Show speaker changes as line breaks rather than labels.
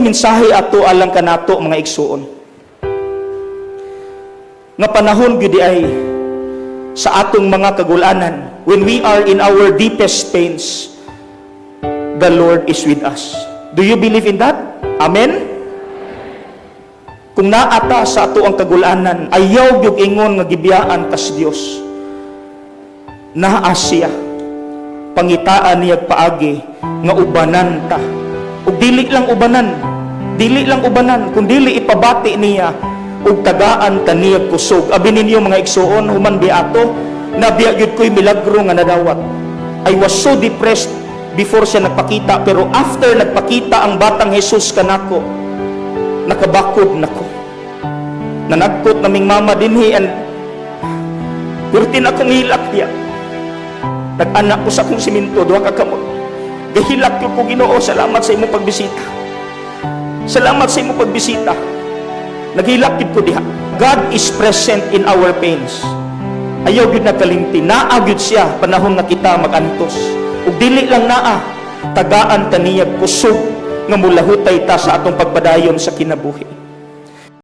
mensahe ato alang kanato, mga igsuon? Nga panahon gyud ay sa atong mga kagulanan, when we are in our deepest pains, the Lord is with us. Do you believe in that? Amen? Kung naa ta sa ato ang kagulanan, ayaw gyud ingon nga gibiyaan kas Dios. Naa siya. Pangitaan niya paagi nga ubanan ta. Ug dili lang ubanan, kun dili ipabati niya ug tagaan ta niya kusog. Abi ninyo, mga igsuon, human biato, nabiya gyud ko'y milagro nga nadawat. I was so depressed before siya nagpakita, pero after nagpakita ang batang Jesus kanako, nakabakod nako. Nanagkot naming mama dinhi and perti na akong hilak diya. Nag-anak ko sa akong simento, duha ka kamot. Gahilak ko, "Ginoo, salamat sa imong pagbisita. Salamat sa imong pagbisita." Naghilak gyud ko diha. God is present in our pains. Ayaw gyud nagkalimti. Naa gyud siya panahon nga kita magantos. Ug dili lang naa, tagaan ta niya kusog nga mulahutay ta sa atong pagpadayon sa kinabuhi.